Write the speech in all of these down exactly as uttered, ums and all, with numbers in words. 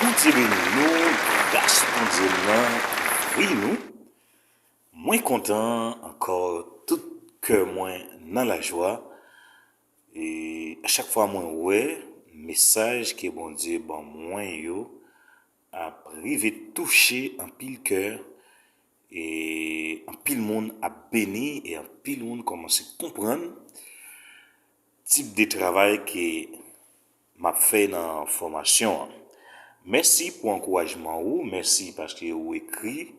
Bondye beni nou, gras Bondye nan vi nou. Mwen kontan ankò, tout kè mwen nan lajwa. E a chak fwa mwen wè mesaj ke Bondye ban mwen yo ap rive touche anpil kè, e anpil moun ap beni, e anpil moun kòmanse konprann tip de travay ke m ap fè nan fòmasyon an. Mèsi pou ankourajman ou, mèsi paske ou ekri,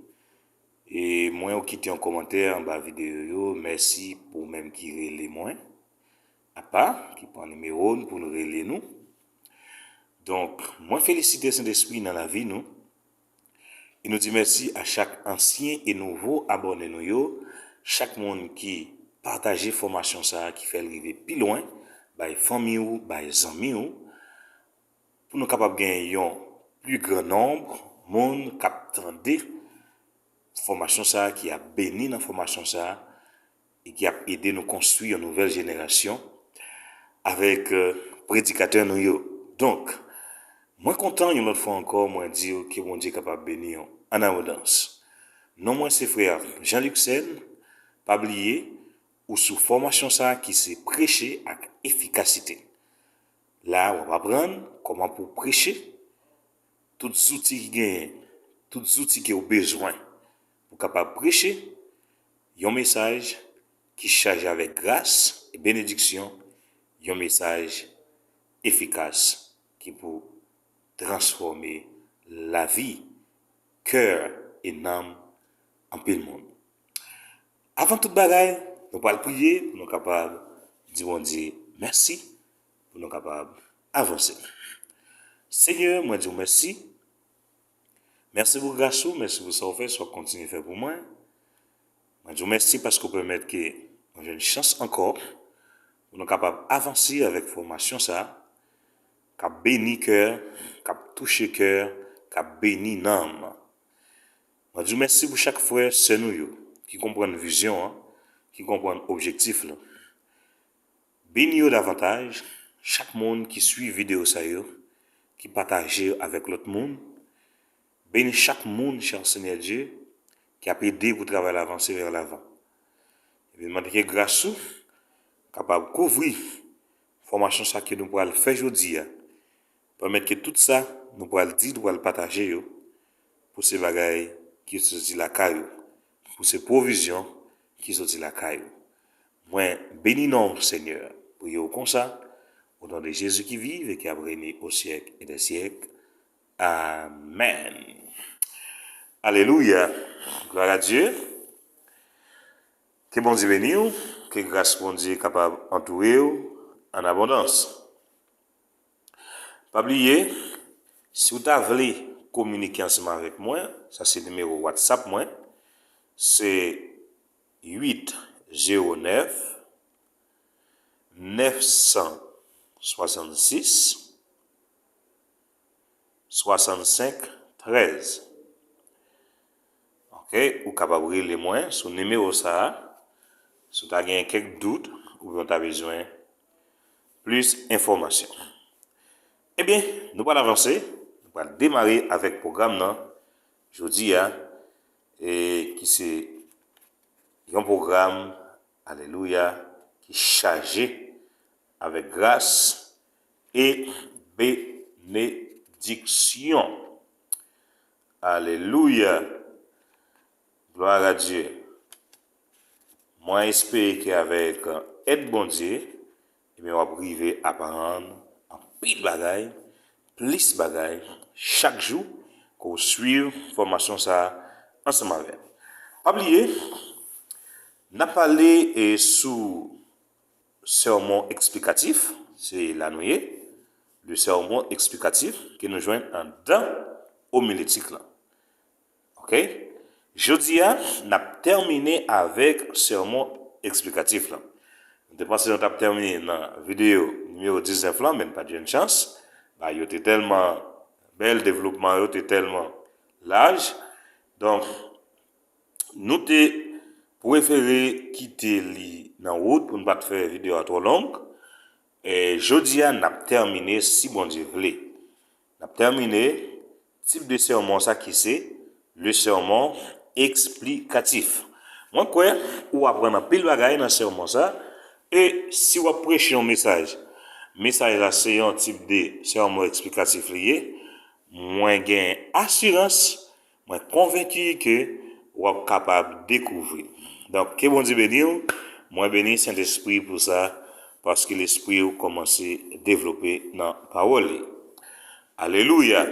e mwen ou kite yon kòmantè anba videyo yo, mèsi pou ou menm ki rele mwen. Apa, ki pran nimewo n pou n rele nou. Donk, mwen felisite Sentespri nan lavi nou. E nou di mèsi a chak ansyen e nouvo abòne nou yo, chak moun ki pataje fòmasyon sa a, ki fè l rive pi lwen, bay fanmi w, bay zanmi w, pou nou kapab gen yon pli gran nonb moun k ap tande fòmasyon sa a, ki ap beni nan fòmasyon sa a, e ki ap ede nou konstwi yon nouvèl jenerasyon avèk, euh, predikatè nou yo. Donk, mwen kontan yon lòt fwa ankò, mwen di w ke Bondye kapab beni w an abondans. Non mwen se frè Jean Luxen, pa bliye, ou sou fòmasyon sa a ki se preche ak efikasite. La, w ap aprann kòman pou w preche, tout zouti ki genyen, tout zouti ke w bezwen pou w kapab preche yon mesaj ki chaje avèk gras e benediksyon, yon mesaj efikas ki pou transfòme lavi, kè e nanm anpil moun. Avan tout bagay, nou pral priye pou nou kapab di Bondye mèsi, pou nou kapab avanse. Senyè, mwen di w mèsi. Mèsi pou gras ou, mèsi pou sa w fè, sa w ap kontinye fè pou mwen. Mwen di w mèsi paske w pèmèt ke mwen jwenn chans ankò pou nou kapab avanse avèk fòmasyon sa a, k ap beni kè, k ap touche kè, k ap beni nanm. Mwen di w mèsi pou chak frè, sè nou yo, ki konprann vizyon an, ki konprann objektif la. Beni yo davantaj, chak moun ki swiv videyo sa yo, ki pataje yo avèk lòt moun. Beni chak moun, chè Senyè Dye, ki ap ede pou travay la avanse vè lavan. Epi mande ke gras ou kapab kouvri fòmasyon sa ke nou pral fè jodi a. Pèmèt ke tout sa nou pral di, nou pral pataje yo, pou se bagay ki soti lakay ou, pou se pwovizyon ki soti lakay ou. Mwen beni non w, Senyè, priye w konsa, o non de Jezi ki viv e ki ap rene o syèk e dè syèk. Amèn. Alelouya. Glwa a Dye. Ke Bondye beni w, ke gras Bondye kapab antoure w an abondans. Pa bliye, si w ta vle kominike ansanm avèk mwen, sa se nimewo WhatsApp mwen, se uit zewo nèf, nèf san swasannsis, swasannsenk trèz. Oke, ou kapab rele mwen sou nimewo sa a, si w ta gen kèk dout oubyen w ta bezwen plis enfòmasyon. Ebyen, nou pral avanse, nou pral demare avèk pwogram nan jodi a, e ki se yon pwogram, alelouya, ki chaje avèk gras e benediksyon. Alelouya! Glwa a Dye! Mwen espere ke avèk èd Bondye, ebyen, w ap rive aprann anpil bagay, plis bagay, chak jou ke w swiv fòmasyon sa a ansanm avè m. Pa bliye, n ap pale, e, sou sèmon eksplikatif, se la nou ye, le sermon explicatif ke nou jwenn anndan omiletik la. Oke? Jodi a, n ap tèmine avèk sèmon eksplikatif la. Nou te panse nou t ap tèmine nan videyo nimewo diznèf la, men n pa t jwenn chans. Bagay yo te tèlman bèl, devlopman yo te tèlman laj. Donk, nou te prefere kite li nan wout pou n pa t fè videyo a twò long. E jodi a, n ap tèmine, si Bondye vle. N ap tèmine tip de sèmon sa ki se le sermon explicatif. Mwen kwè ou aprann anpil bagay nan sèmon sa, e si w ap preche yon mesaj, mesaj la se yon tip de sèmon eksplikatif li ye, mwen gen asirans, mwen konvenki ke w ap kapab dekouvri. Donk, ke Bondye beni w, mwen beni Sentespri pou sa, paske Lespri w kòmanse devlope nan pawòl li. Alelouya!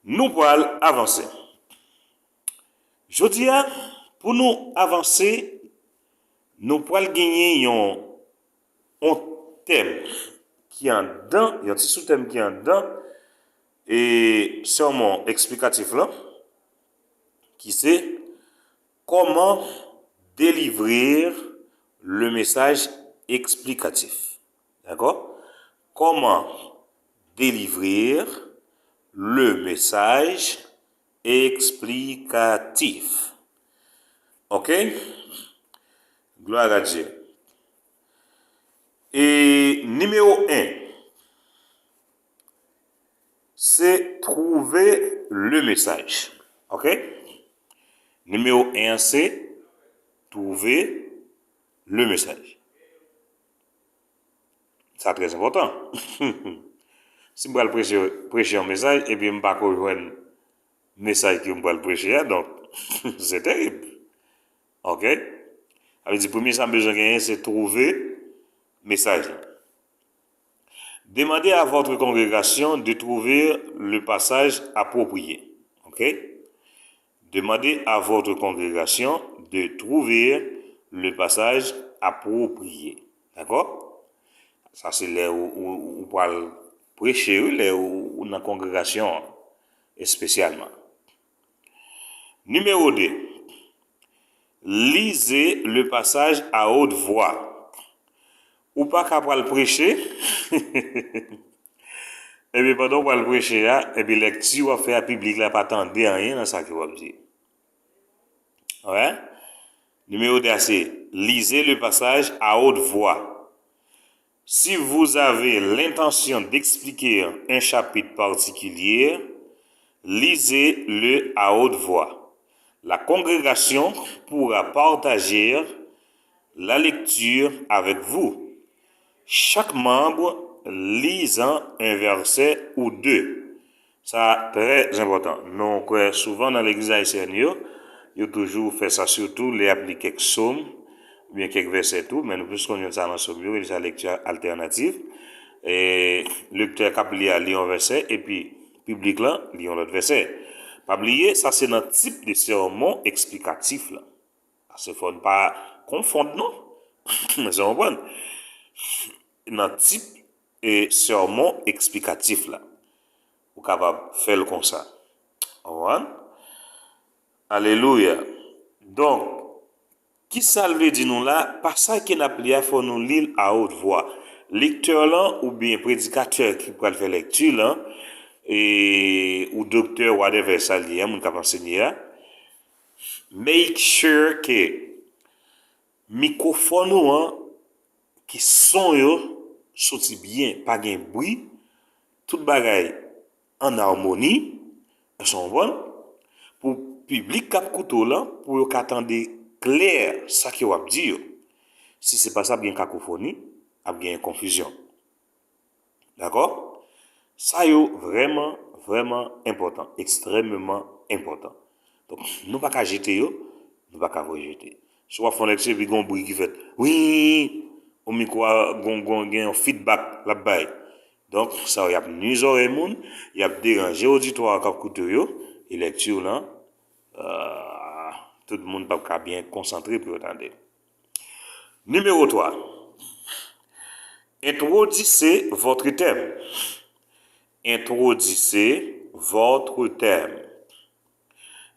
Nou pral avanse. Jodi a, pou nou avanse, nou pral genyen yon, yon tèm ki anndan, yon ti soutèm ki anndan, e sèmon eksplikatif lan, ki se comment délivrer le message explicatif. D'accord? Comment délivrer le message explicatif. OK? Gloire à Dieu. E nimewo en, se trouver le message. OK? Nimewo en an se trouver le message. Sa trè enpòtan. Si m pral preche, preche yon mesaj epi m pa ko jwenn mesaj ke m pral preche a, donk, se terib. OK? Sa vle di, premye sa m bezwen genyen, se trouver mesaj la. Demandez à votre congrégation de trouver le passage approprié. OK? Demandez à votre congrégation de trouver le passage approprié. D'accord? Sa se lè ou, ou, ou pral preche, wi, lè ou, ou nan kongregasyon an, espesyalman. Nimewo de, lisez le passage à haute voix. Ou pa ka pral preche, epi pandan w pral preche a, epi lekti w ap fè a, piblik la pa tande anyen nan sa ke w ap di. Alright? Nimewo de a se, lisez le passage à haute voix. Si vous avez l'intention d'expliquer un chapitre particulier, lisez-le à haute voix. La congrégation pourra partager la lecture avec vous. Chaque membre lisant un verset ou deux. Sa trè enpòtan. Nou kwè souvan nan legliz ayisyèn yo, yo toujou fè sa, sitou lè y ap li kèk sòm oubyen kèk vèsè tou, men nou plis konn jwenn sa nan sòm yo, yo rele sa lekti altènatif. E lektè k ap li a li yon vèsè, epi piblik lan li yon lòt vèsè. Pa bliye, sa se nan tip de sèmon eksplikatif la. Paske fò n pa konfonn non. Èske w konprann? Nan tip e sèmon eksplikatif la. Ou kapab fè l konsa. Konprann? Alelouya. Donk, kisa l vle di nou la? Pasaj ke n ap li a, fò nou li l à haute voix. Lektè lan oubyen predikatè ki pral fè lekti lan, e, ou doktè, whatever sa l ye a, moun k ap ansenye a, make sure ke mikwofòn ou an, ke son yo soti byen, pa gen bri, tout bagay an amoni, èske w konprann? Pou piblik k ap koute w lan, pou yo ka tande klè sa ke w ap di yo. Si se pa sa, ap gen kakofoni, ap gen konfizyon. Dakò? Sa yo vrèman, vrèman enpòtan, ekstrèmeman enpòtan. Donk, nou pa ka jete yo, nou pa ka voye jete. Si w ap fè yon lekti epi gen yon bri ki fèt, wi, yon mikwo a gon, gon, gen yon feedback l ap bay. Donk, sa yo, y ap nui zòrèy moun, y ap deranje oditwa a k ap koute w yo, e lekti w lan, euh, tout moun p ap ka byen konsantre pou yo tande. Nimewo twa. Introduisez votre thème. Introduisez votre thème.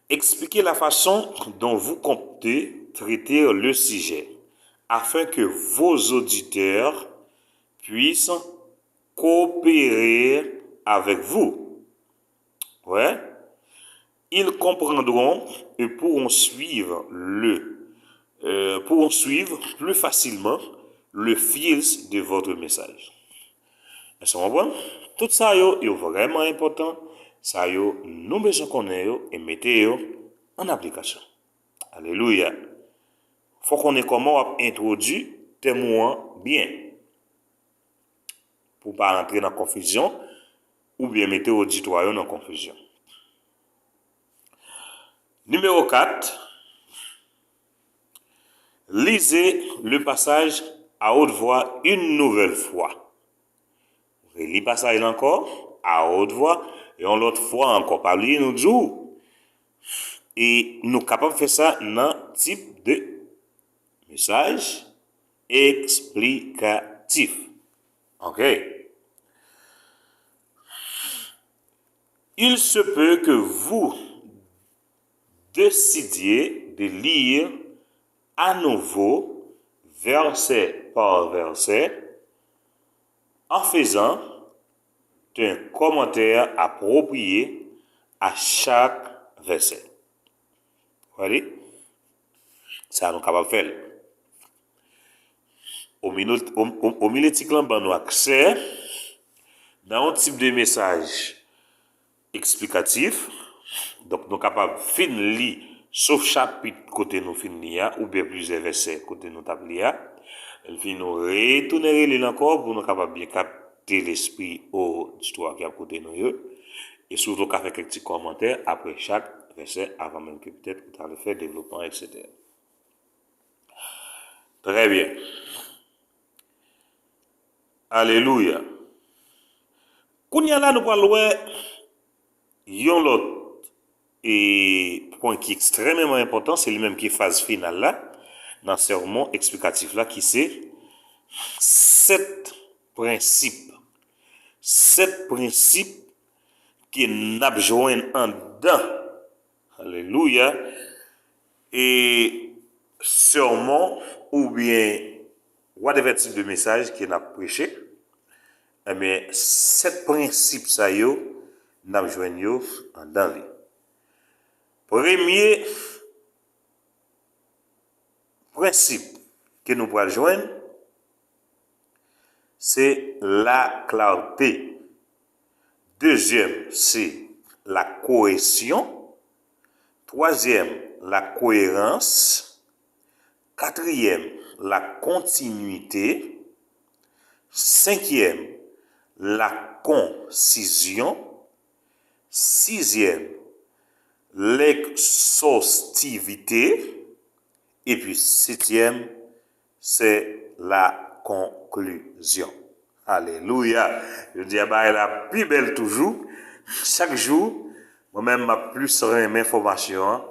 Expliquez la façon dont vous comptez traiter le sujet afin que vos auditeurs puissent coopérer avec vous. Ouais. Ils comprendront et pourront suivre le, euh, pourront suivre plus facilement le fil de votre message. Èske w konprann? Tout sa yo, yo vrèman enpòtan, Sa yo, nou bezwen konnen yo e mete yo an aplikasyon. Alelouya! Fò w konnen kòman w ap entwodui tèm ou an byen. Pou w pa rantre nan konfizyon, oubyen mete oditwa yo nan konfizyon. Nimewo kat, lisez le passage à haute voix une nouvelle fois. Reli pasaj la ankò, à haute voix, yon lòt fwa ankò. Pa bliye nou di w, e nou kapab fè sa nan tip de mesaj eksplikatif. Ok. Il se peut que vous décidiez de lire à nouveau, verset par verset, en faisant un commentaire approprié à chaque verset. Wè li? Sa nou kapab fè l. Omiletik lan ban nou aksè nan yon tip de mesaj eksplikatif. Donk, nou kapab fin li, sof chapit kote nou fin li a, oubyen plizyè vèsè kote nou t ap li a. Lè n fini, nou retounen reli l ankò pou nou kapab byen kapte lespri oditwa ki ap koute nou yo. E sitou, w ka fè kèk ti kòmantè apre chak vèsè, avan menm ke petèt ou ta vle fè devlopman, etsetera. Trè byen. Alelouya. Kounye a la, nou pral wè yon lòt e pwen ki ekstrèmeman enpòtan, se li menm ki faz final la, nan sèmon eksplikatif la, ki se sèt prensip. Sèt prensip ke n ap jwenn anndan, alelouya, e sèmon oubyen whatever tip de mesaj ke n ap preche, ebyen, sèt prensip sa yo, n ap jwenn yo anndan li. Premye prensip ke nou pral jwenn, se la clarté. Dezyèm, se la cohésion. Twazyèm, la cohérence. Katriyèm, la continuité. Senkyèm, la concision. Sizyèm, l'exhaustivité. Epi setyèm, c'est la conclusion. Alelouya! Jodi a, bagay la pi bèl toujou. Chak jou, mwen menm, m ap plis renmen fòmasyon an.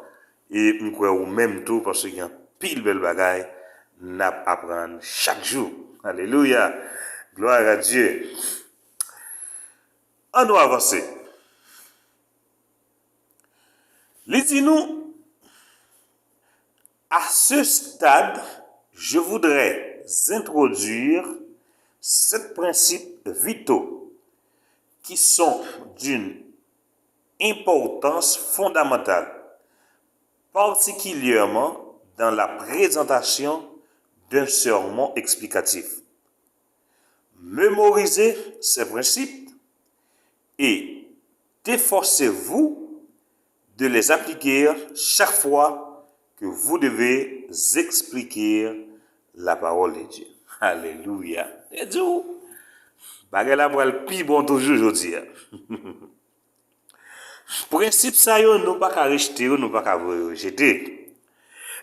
E m kwè ou menm tou, paske gen anpil bèl bagay n ap aprann chak jou. Alelouya! Gloire à Dieu! An nou avanse. Li di nou, à ce stade, je voudrais introduire sept principes vitaux qui sont d'une importance fondamentale, particulièrement dans la présentation d'un sermon explicatif. Mémorisez ces principes et efforcez-vous de les appliquer chaque fois que vous devez expliquer la parole de Dieu. Alelouya! Te di w, bagay la pral pi bon toujou jodi a. Prensip sa yo, nou pa ka rejte yo, nou pa ka voye yo jete.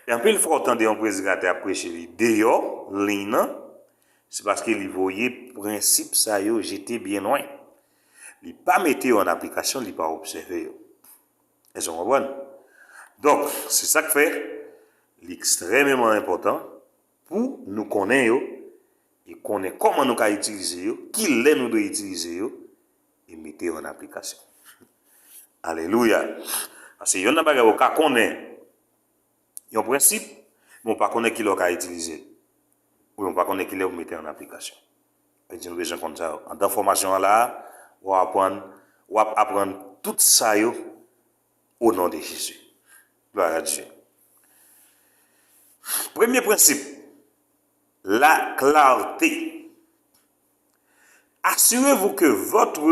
E anpil fwa, w tande yon predikatè ap preche, li deyò liy nan, se paske li voye prensip sa yo jete byen lwen. Li pa mete yo an aplikasyon, li pa obsève yo. Èske w konprann? Donk, se sa k fè li ekstrèmeman enpòtan pou nou konnen yo e konnen kòman nou ka itilize yo, kilè nou dwe itilize yo, e mete yo an aplikasyon. Alelouya! Paske yonn nan bagay ou ka konnen yon prensip, men w pa konnen kilè w ka itilize l, oubyen w pa konnen kilè w mete an aplikasyon. Sa vle di nou bezwen konn sa yo. Anndan fòmasyon an la a, w ap aprann, w ap aprann tout sa yo, au nom de Jésus. Gloire à Dieu. Premye prensip, la clarté. Assurez-vous que votre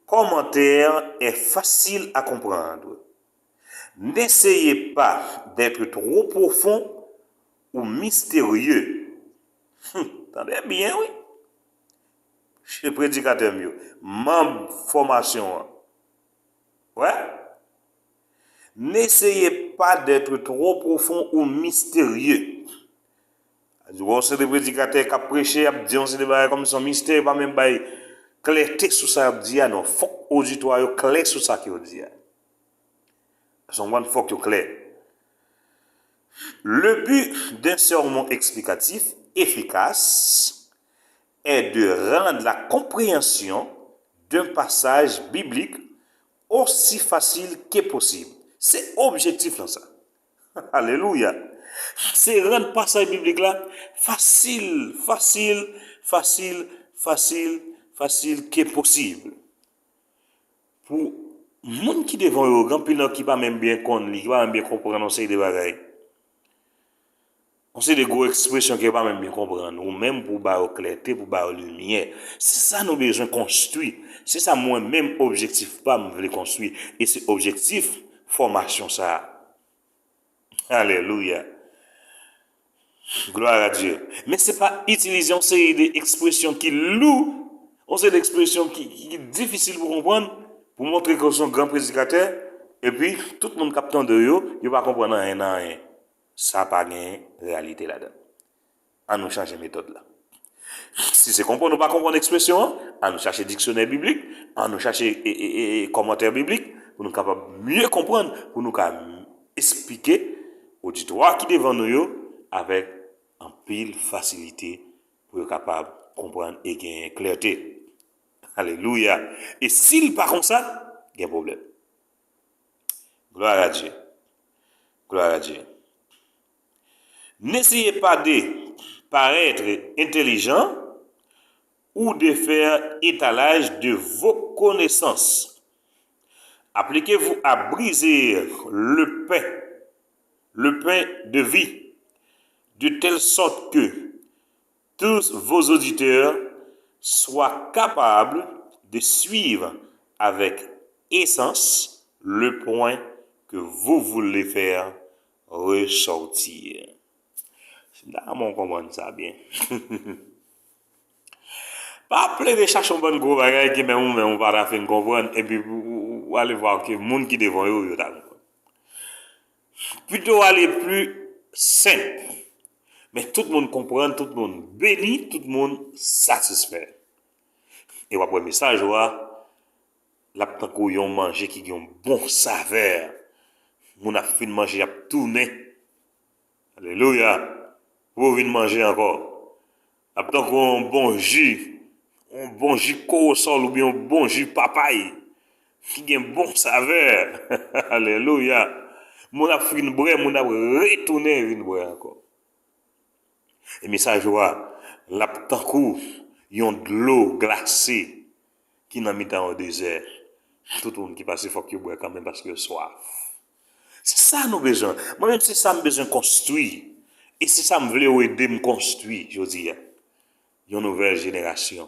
commentaire est facile à comprendre. N'essayez pas d'être trop profond ou mystérieux. Hum, tande byen, wi. Che predikatè m yo, manm fòmasyon an. Wè? N'essayez pas d'être trop profond ou mystérieux. Sa di, wè yon seri de predikatè k ap preche, y ap di yon seri de bagay kòm se yon mistè, yo pa menm bay klète sou sa y ap di a, non. Fòk oditwa yo klè sou sa ke yo di a. Èske w konprann? Fòk yo klè. Le but d'un sermon explicatif efficace est de rendre la compréhension d'un passage biblique aussi facile que possible. Se objektif lan sa. Alelouya. Se rann pasaj biblik la fasil, fasil, fasil, fasil, fasil ke posib. Pou moun ki devan yo, gen anpil nan ki pa menm byen konn li, ki pa menm byen konprann yon seri de bagay. Yon seri de gwo ekspresyon ke yo pa menm byen konprann. Ou menm pou w ba yo klète, pou w ba yo limyè. Se sa nou bezwen konstwi. Se sa mwen menm objektif pa m vle konstwi. E se objektif fòmasyon sa a. Alelouya. Gloire à Dieu. Men se pa itilize yon seri de ekspresyon ki lou, yon seri de ekspresyon ki, ki, ki difisil pou konprann, pou montre ke w se yon gran predikatè, epi tout moun k ap tande w yo, yo pa konprann anyen nan anyen. Sa pa gen reyalite ladan. An nou chanje metòd la. Si se konprann ou pa konprann ekspresyon an, an nou chache diksyonè biblik, an nou chache e, e, e, e, kòmantè biblik, pou nou kapab mye konprann, pou nou ka esplike oditwa ki devan nou yo avèk anpil fasilite pou yo kapab konprann e genyen klète. Alelouya! E si l pa konsa, gen pwoblèm. Gloire à Dieu. Gloire à Dieu. N'essayez pas de paraître intelligent ou de faire étalage de vos connaissances. Appliquez-vous à briser le pain, le pain de vie, de telle sorte que tous vos auditeurs soient capables de suivre avec aisance le point que vous voulez faire ressortir. Si m ta renmen w konprann sa byen. Pa plede chache yon bann gwo bagay ke menm ou menm ou pa ta fin konprann, epi ou, ou, ou ale vwa ke moun ki devan yo, yo ta konprann. Pito ale pli senp. Men tout moun konprann, tout moun beni, tout moun satisfè. E w ap wè mesaj ou a, l ap tankou yon manje ki gen yon bon savè. Moun ap fin manje, y ap tounen. Alelouya. Pou yo vin manje ankò. L ap tankou yon bon ji, yon bon ji kowosòl oubyen yon bon ji papay ki gen bon savè. Alelouya. Moun ap fin bwè, moun ap retounen vin bwè ankò. E mesaj ou a, l ap tankou yon dlo glase ki nan mitan yon dezè. Tout moun ki pase fòk yo bwè kanmenm paske yo swaf. Se sa nou bezwen. Mwen menm se sa m bezwen konstwi. E se sa m vle w ede m konstwi jodi a. Yon nouvèl jenerasyon.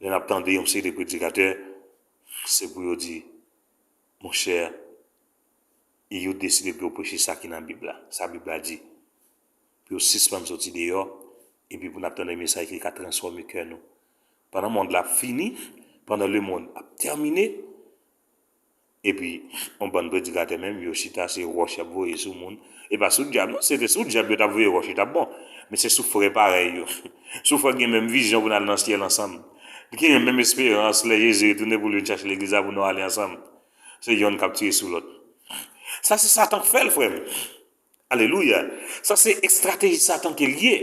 Lè n ap tande yon seri de predikatè, se pou yo di, monchè, e yo deside pou yo preche sa ki nan Bib la, sa Bib la di. Pou yo sispann soti deyò, epi pou n ap tande mesaj ki ka transfòme kè nou. Pandan mond la ap fini, pandan lemonn ap tèmine, epi yon bann predikatè menm, yo chita, se wòch y ap voye sou moun. E pa sou dyab, non, se te sou dyab yo t ap voye wòch, li t ap bon. Men se sou frè parèy yo. Sou frè ki gen menm vizyon pou n al nan syèl ansanm. Ki gen menm esperans lè Jezi retounen pou l vin chache legliz la pou nou ale ansanm. Se yonn k ap tire sou lòt. Sa se Satan k fè l, frè m. Alelouya. Sa se estrateji Satan ke l ye.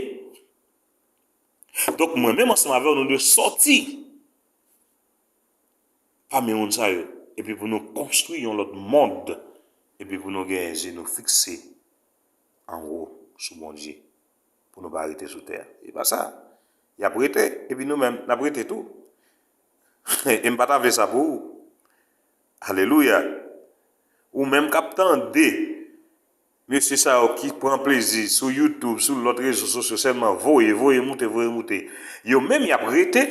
Donk, mwen menm ansanm avè w, nou dwe sòti pami moun sa yo. Epi pou nou konstwi yon lòt mond. Epi pou nou gen je nou fikse anwo sou Bondye. Pou nou pa rete sou tè a. E pa sa. Y ap rete, epi nou menm, n ap rete tou. E m pa ta vle sa pou ou. Alelouya. Ou menm k ap tande mesye sa yo ki pran plezi sou YouTube, sou lòt rezo sosyo, sèlman voye, voye moute, voye moute. Yo menm, y ap rete,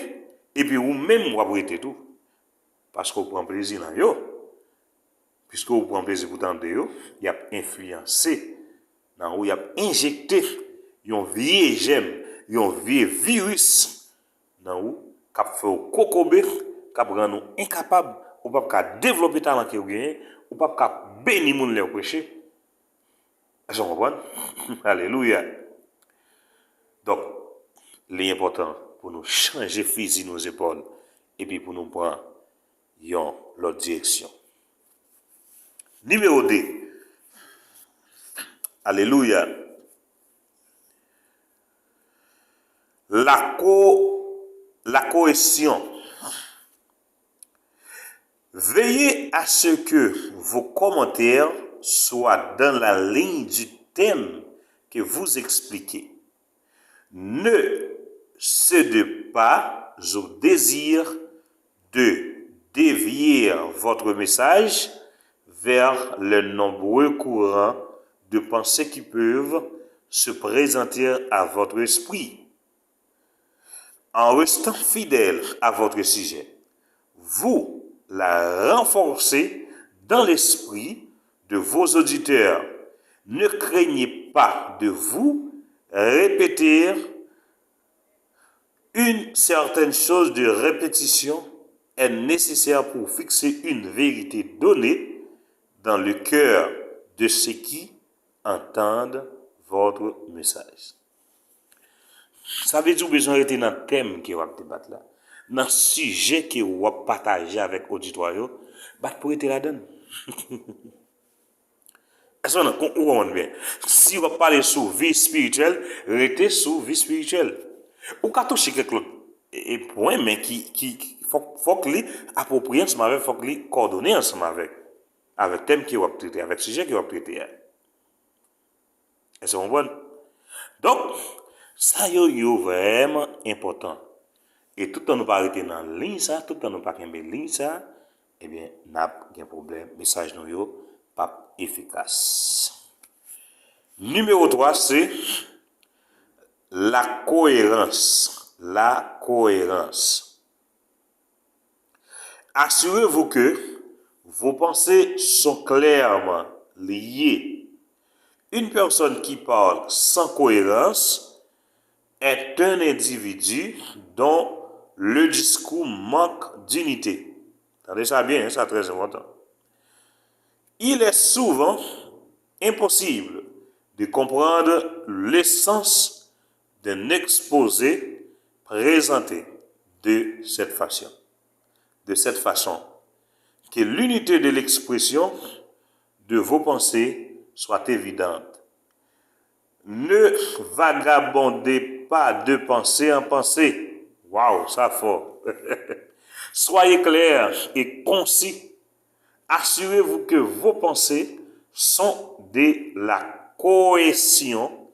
epi ou menm, w ap rete tou. paske w pran plezi nan yo. Piske w pran plezi pou tande yo, y ap enfliyanse nan ou, y ap enjekte yon vye jèm, yon vye viris nan ou, k ap fè w kokobe, k ap rann ou enkapab, ou p ap ka devlope talan ke w genyen, ou p ap ka beni moun lè w preche. Èske w konprann? Alelouya! Donk, li enpòtan pou nou chanje fizi nou zepòl, epi pou nou pran yon lòt direksyon. Nimewo de. Alelouya. La co-, la cohésion. Veillez à ce que vos commentaires soient dans la ligne du thème que vous expliquez. Ne cédez pas au désir de dévier votre message vers les nombreux courants de pensée qui peuvent se présenter à votre esprit. En restant fidèle à votre sujet, vous la renforcez dans l'esprit de vos auditeurs. Ne craignez pas de vous répéter. Une certaine chose de répétition est nécessaire pour fixer une vérité donnée dans le cœur de ceux qui entendent votre message. Sa vle di ou bezwen rete nan tèm ke w ap debat la, nan sijè ke w ap pataje avèk oditwa yo, bat pou rete ladan l. Èske w konprann byen? Si w ap pale sou vi espirityèl, rete sou vi espirityèl. Ou ka touche kèk lòt e, e pwen, men ki, ki, ki fòk, fòk li apwopriye ansanm avèk, fòk li kòdone ansanm avèk, avèk tèm ke w ap trete, avèk sijè ke w ap trete a. Èske w konprann? Donk, sa yo, yo vrèman enpòtan. E toutan nou pa rete nan liy sa, toutan nou pa kenbe liy sa, ebyen, n ap gen pwoblèm. Mesaj nou yo p ap efikas. Nimewo twa, se la cohérence. La cohérence. Assurez-vous que vos pensées sont clairement liées. Une personne qui parle sans cohérence est un individu dont le discours manque d'unité. Tande sa byen, sa trè enpòtan. Il est souvent impossible de comprendre l'essence d'un exposé présenté de cette façon, de cette façon, que l'unité de l'expression de vos pensées soit évidente. Ne vagabondez pas de pensée en pensée. Waouh, sa fò. Soyez clairs et concis. Assurez-vous que vos pensées sont de la cohésion,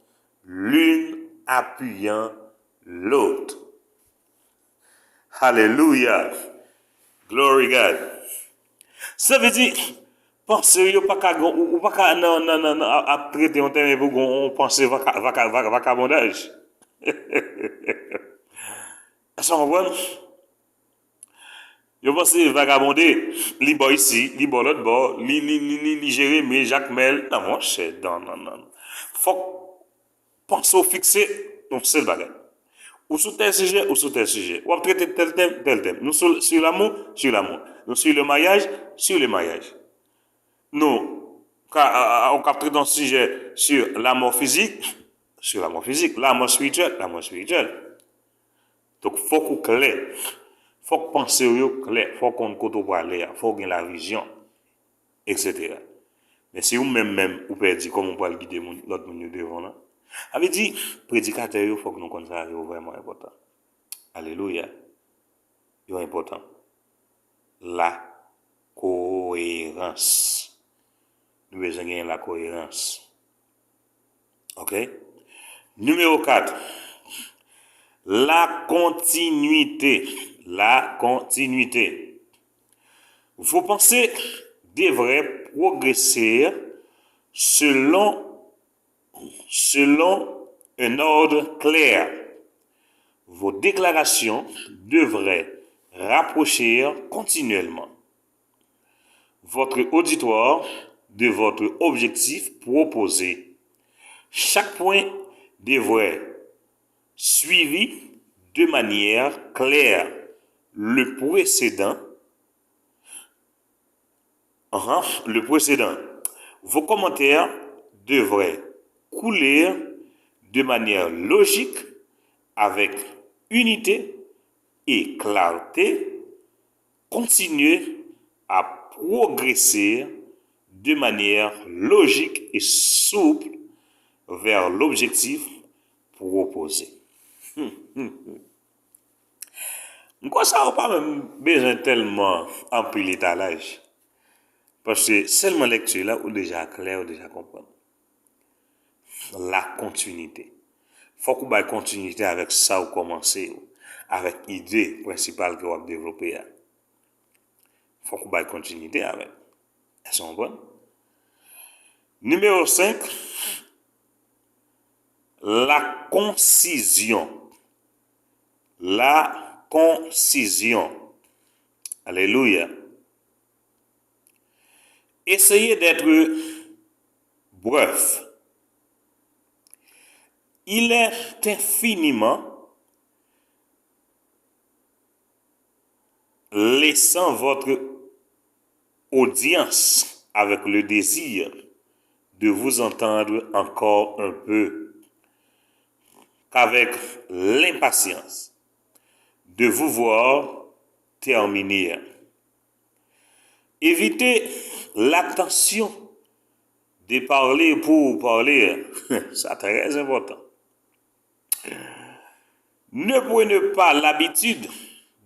l'une appuyant l'autre. Hallelujah. Glory God. Sa vle di, panse yo pa ka gon, ou, ou pa ka nan, nan, nan, nan, ap, ap trete yon tèm epi w gon yon panse vaka, vaka, vaka, vakabondaj. Èske w konprann? Yo panse vagabonde, li bò isi, li bò lòt bò, li, li, li, li, li Jeremi, Jakmèl. Non, monchè, non, non, non. Fòk panse w fikse yon sèl bagay. Ou sou tèl sijè, ou sou tèl sijè. W ap trete tèl tèm, tèl tèm. Nou sou, sur l'amour, sur l'amour. Nou sur le mariage, sur le mariage. Nou ka, a, a, ou ka trete yon sijè sur la mort physique, sur la mort physique. La mort spirituelle, la mort spirituelle. Donk, fòk ou klè. Fòk panse w yo klè. Fòk ou konn kote w prale a. Fòk ou gen lavizyon, etsetera. Men si ou menm, menm, ou pèdi, kòman ou pral gide moun, lòt moun yo devan w lan? Sa vle di, predikatè yo, fòk nou konn sa, yo vrèman enpòtan. Alelouya. Yo enpòtan. La cohérence. Nou bezwen gen la cohérence. Ok? Nimewo kat. La continuité. La continuité. Vos pensées devraient progresser selon, selon un ordre clair. Vos déclarations devraient rapprocher continuellement votre auditoire de votre objectif proposé. Chaque point devrait suivre de manière claire le précédent, uh-huh, le précédent. Vos commentaires devraient couler de manière logique, avec unité et clarté. Continuez à progresser de manière logique et souple vers l'objectif proposé. M kwè sa ou pa menm bezwen tèlman anpil etalaj. Paske sèlman lekti la, ou deja klè, ou deja konprann. La continuité. Fòk ou bay kontinite avèk sa ou kòmanse yo, avèk ide prensipal ke w ap devlope a. Fòk ou bay kontinite avèk. Èske w konprann? Nimewo senk, la concision. La concision. Alelouya. Essayez d'être bref. Il est infiniment laissant votre audience avec le désir de vous entendre encore un peu, qu'avec l'impatience de vous voir terminer. Évitez la tentation de parler pour parler. Sa trè enpòtan. Ne prenez pas l'habitude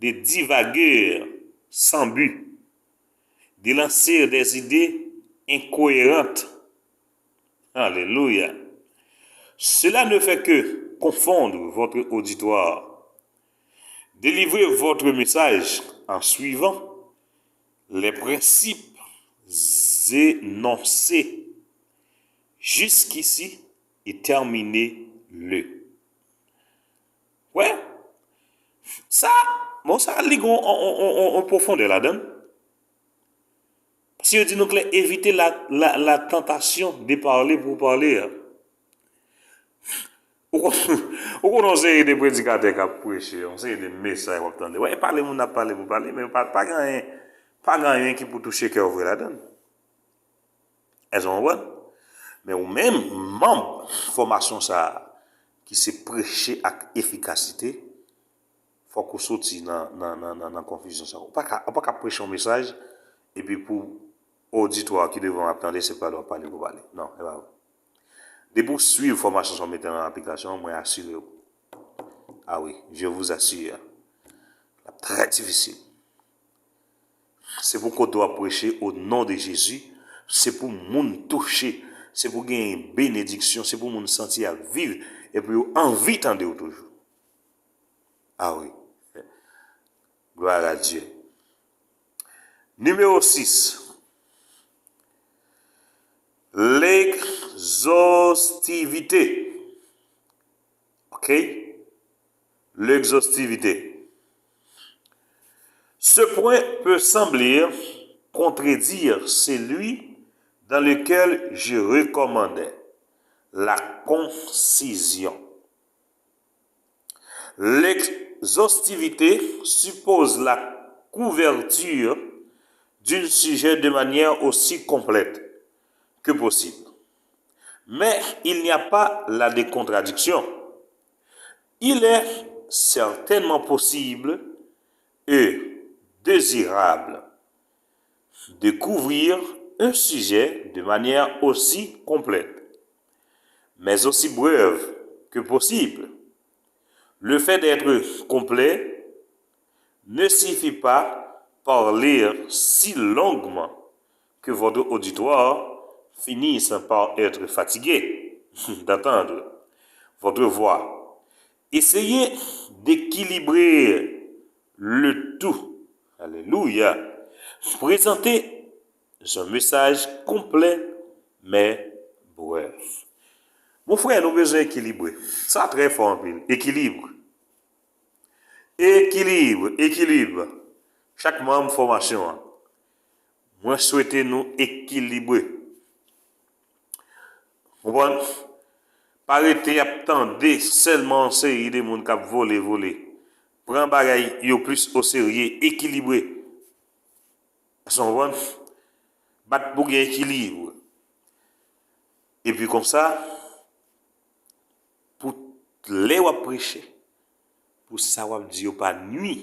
de divaguer sans but, de lancer des idées incohérentes. Alléluia. Cela ne fait que confondre votre auditoire. Délivrez votre message en suivant les principes énoncés jusqu'ici et terminez-le. Wè, sa, bon, sa li gen yon, yon, yon, yon, yon pwofondè ladan l. Paske yo di nou klè, evite la, la, la tentation de parler pour parler a. Ou kon-, ou konnen yon seri de predikatè k ap preche, yon seri de mesaj w ap tande. Wè, pale moun ap pale pou pale, men pa, pa gen anyen, pa gen anyen ki pou touche kè w vre ladan l. Èske w konprann? Men ou menm, manm fòmasyon sa a, ki se preche ak efikasite, fòk ou soti nan, nan, nan, nan, nan konfizyon sa a. Ou pa ka, ou pa ka preche yon mesaj, epi pou oditwa ki devan w ap tande, se pale w ap pale pou pale. Non, se pa vre. Depi w swiv fòmasyon sa a, w mete l an aplikasyon, mwen asire w. Ah oui, je vous assure. L ap trè difisil. Se pou kote w ap preche, au nom de Jésus, se pou moun touche, se pou genyen benediksyon, se pou moun santi y ap viv, epi yo anvi tande w toujou. Ah oui. Gloire à Dieu. Nimewo sis. L'exhaustivité. Ok? L'exhaustivité. Ce point peut sembler contredire celui dans lequel je recommandais la concision. L'exhaustivité suppose la couverture d'un sujet de manière aussi complète que possible. Mais il n'y a pas là de contradiction. Il est certainement possible et désirable de couvrir un sujet de manière aussi complète, mais aussi brève que possible. Le fait d'être complet ne signifie pas parler si longuement que votre auditoire finisse par être fatigué d'entendre votre voix. Essayez d'équilibrer le tout. Alléluia. Présentez un message complet, mais bref. Mon frè, nou bezwen ekilibre. Sa trè fò anpil. Ekilib. Ekilib, ekilib. Chak manm fòmasyon an, mwen swete nou ekilibre. Konprann? Pa rete ap tande sèlman yon seri de moun k ap vole, vole. Pran bagay yo plis oserye, ekilibre. Èske w konprann? Bat pou gen ekilib. Epi konsa, pou lè w ap preche, pou sa w ap di yo pa nwi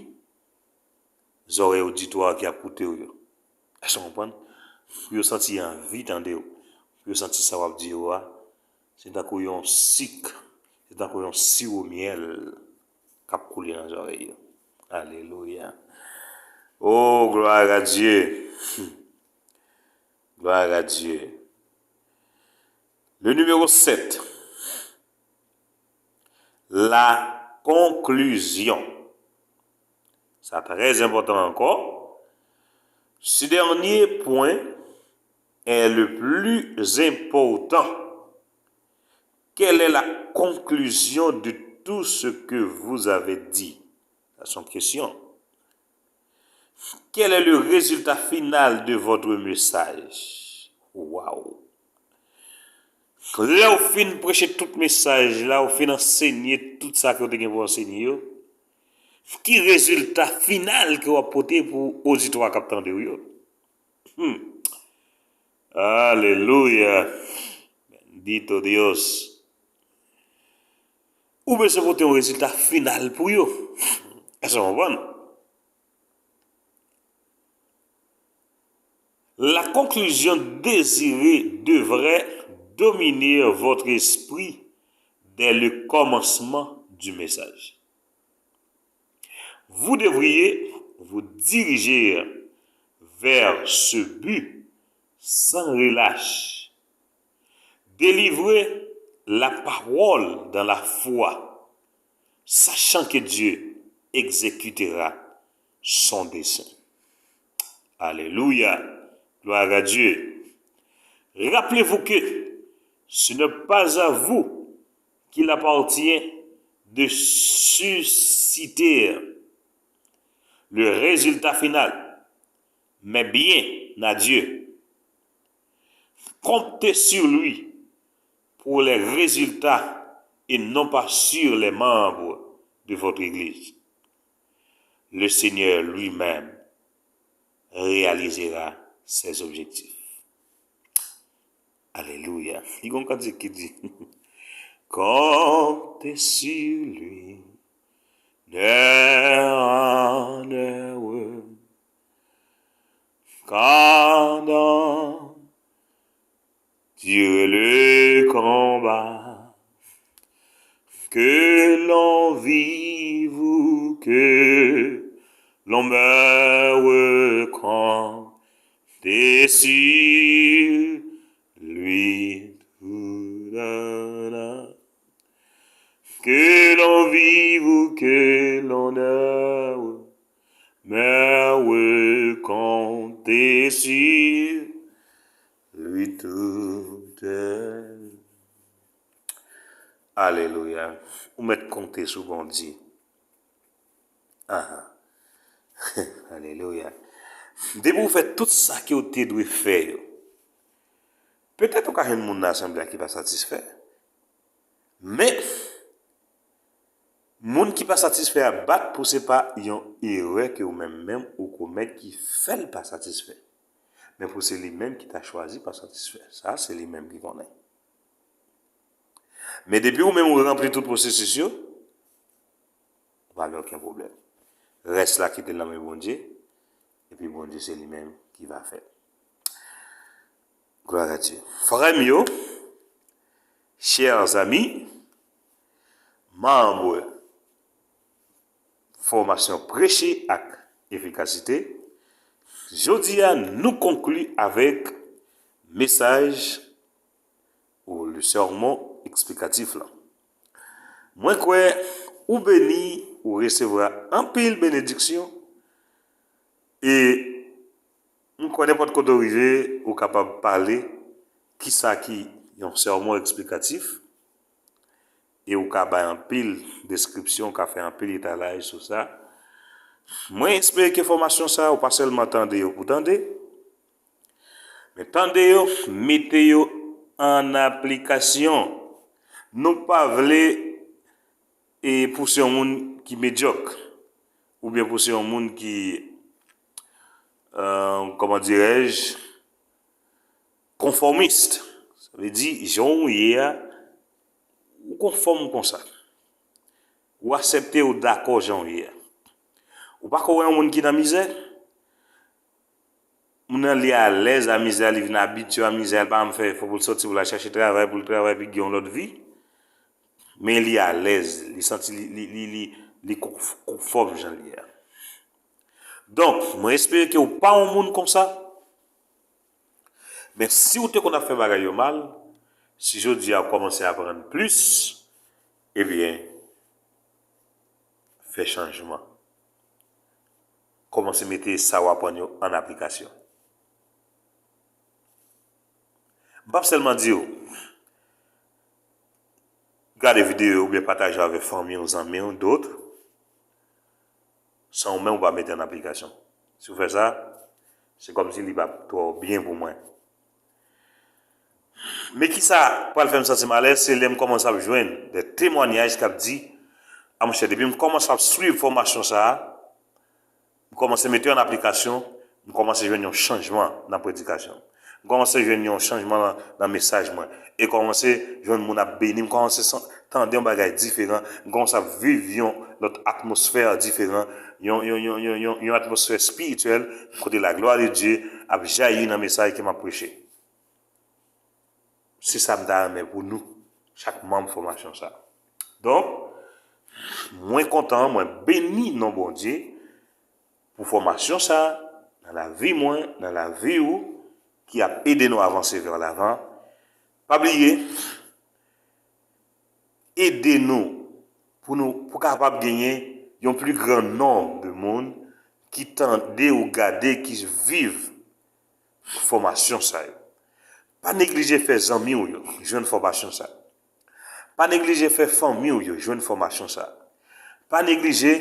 zòrèy oditwa ki ap koute w yo. Èske w konprann? Pou yo santi anvi tande w. Pou yo santi sa w ap di yo a, se tankou yon sik, se tankou yon siwo myèl k ap koule nan zòrèy yo. Alelouya. Oh, gloire à Dieu. Gloire à Dieu. Le numéro sept, la conclusion. Sa trè enpòtan ankò. Ce dernier point est le plus important. Quelle est la conclusion de tout ce que vous avez dit? Sa se yon kesyon. Quel est le résultat final de votre message? Wow! Lè w fin preche tout mesaj la, ou fin ansenye tout sa ke w te gen pou ansenye yo, ki rezilta final ke w ap pote pou oditwa k ap tande w yo? Hmm. Alelouya. Bendito Dios. Ou bezwen pote yon rezilta final pou yo. Èske w konprann? La conclusion désirée devrait dominer votre esprit dès le commencement du message. Vous devriez vous diriger vers ce but sans relâche. Délivrez la parole dans la foi, sachant que Dieu exécutera son dessein. Alléluia. Gloire à Dieu. Rappelez-vous que ce n'est pas à vous qu'il appartient de susciter le résultat final, mais bien à Dieu. Comptez sur lui pour les résultats et non pas sur les membres de votre Église. Le Seigneur lui-même réalisera ses objectifs. Alelouya. Li gon kantik ki di, Comptez sur lui, ne en erreur, car dans durez le combat, que l'on vive ou que l'on meure, comptez sur lui tout à l'heure. Que l'on vive ou que l'on meure, meure, comptez sur lui tout à l'heure. Alelouya. Ou mèt konte sou Bondye. Aha. Alelouya. Depi w fè tout sa ke w te dwe fè yo, petèt ou ka jwenn moun nan asanble a ki pa satisfè. Men, moun ki pa satisfè a bat pou se pa yon erè ke ou menm menm ou komèt ki fè l pa satisfè. Men pou se li menm ki ta chwazi pa satisfè. Sa, se li menm ki konnen. Men depi ou menm ou ranpli tout pwosesis yo, ou pa gen okenn pwoblèm. Rès la kite l nan men Bondye, epi Bondye se li menm ki va fè l. Gloire à Dieu. Frè m yo, chers amis, manm fòmasyon Preche ak Efikasite, jodi a nou konkli avèk mesaj ou le sermon eksplikatif la. Mwen kwè ou beni, ou resevwa anpil benediksyon, e m kwè nenpòt kote w rive, ou kapab pale kisa ki yon sermon eksplikatif, e ou ka bay anpil deskripsyon, ou ka fè anpil etalaj sou sa. Mwen espere ke fòmasyon sa yo pa sèlman tande yo pou tande, men tande yo, mete yo an aplikasyon. Nou pa vle e pouse yon moun ki medyòk, oubyen pouse yon moun ki, euh, comment dirais-je, konfòmis. Sa vle di, jan w ye a, ou konfòm konsa. Ou aksepte, ou dakò jan w ye a. Ou pa ka wè yon moun ki nan mizè, moun nan li alèz a mizè, li vin abitye a mizè, li pa menm fè efò pou l sòti, pou l al chache travay, pou l travay, pou l gen yon lòt vi. Men li alèz, li santi li, li, li, li, li konf-, konfòm jan l ye a. Donk, mwen espere ke w pa yon moun konsa. Men si w te konn ap fè bagay yo mal, si jodi a w kòmanse aprann plis, ebyen, fè chanjman. Kòmanse mete sa w aprann yo an aplikasyon. M p ap sèlman di w, gade videyo oubyen pataje avèk fanmi w, zanmi w, dòt, san ou menm ou pa mete an aplikasyon. Si w fè sa, se kòmsi li p ap twò byen pou mwen. Men ki sa pral fè m santi m alèz, se lè m kòmanse ap jwenn de temwanyaj k ap di, a monchè, depi m kòmanse ap swiv fòmasyon sa a, m kòmanse mete yo an aplikasyon, m kòmanse jwenn yon chanjman nan predikasyon. M kòmanse jwenn yon chanjman nan, nan mesaj mwen. E kòmanse jwenn moun ap beni m, kòmanse san-, tande yon bagay diferan, m kòmanse ap viv yon lòt atmosfè diferan, yon, yon, yon, yon, yon, yon atmosfè espirityèl, kote laglwa de Dye ap jayi nan mesaj ke m ap preche. Se sa m ta renmen pou nou, chak manm fòmasyon sa. Donk, mwen kontan, mwen beni non Bondye pou fòmasyon sa nan lavi mwen, nan lavi w, ki ap ede nou avanse vè lavan. Pa bliye, ede nou pou nou, pou kapab genyen yon pli gran nonb de moun ki tande ou gade, ki viv fòmasyon sa yo. Pa neglije fè zanmi w yo jwenn fòmasyon sa. Pa neglije fè fanmi w yo jwenn fòmasyon sa. Pa neglije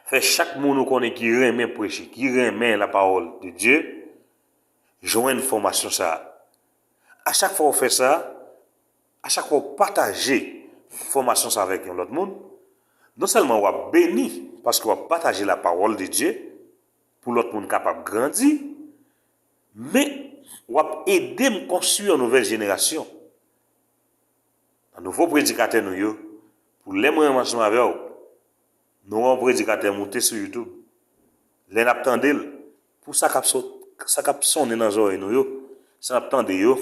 fè chak moun ou konnen ki renmen preche, ki renmen la parole de Dieu, jwenn fòmasyon sa. A chak fwa w fè sa, a chak fwa w pataje fòmasyon sa avèk yon lòt moun, non sèlman w ap beni paske w ap pataje la parole de Dieu pou lòt moun kapab grandi, men w ap ede m konstwi yon nouvèl jenerasyon. Nan nouvo predikatè nou yo, pou lè mwen ansanm avè w, nou wè yon predikatè moute sou YouTube, lè n ap tande l, pou sa k ap sot-, sa k ap sonnen nan zòrèy nou yo, sa n ap tande yo,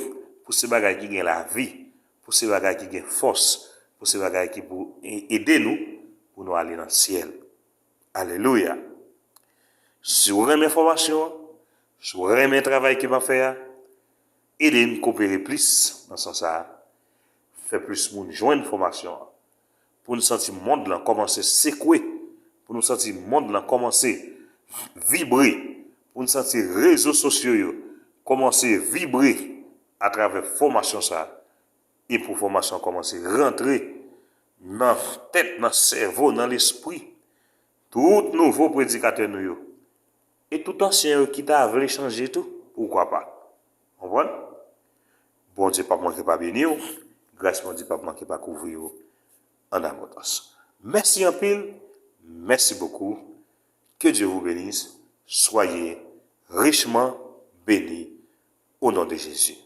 pou se bagay ki gen lavi, pou se bagay ki gen fòs, pou se bagay ki pou e-, ede nou pou nou ale nan syèl. Alelouya! Si w renmen fòmasyon an, si w renmen travay ke m ap fè a, ede n kopere plis nan sans sa a. Fè plis moun jwenn fòmasyon an. Pou n santi mond lan kòmanse sekwe, pou nou santi mond lan kòmanse vibre, pou n santi rezo sosyo yo kòmanse vibre atravè fòmasyon sa a, e pou fòmasyon an kòmanse rantre nan tèt, nan sèvo, nan lespri tout nouvo predikatè nou yo. E tout ansyen yo ki ta vle chanje tou, poukwa pa? Konprann? Bondye p ap manke pa beni w, gras Bondye p ap manke pa kouvri w an abondans. Mèsi anpil, merci beaucoup, que Dieu vous bénisse, soyez richement bénis au nom de Jésus.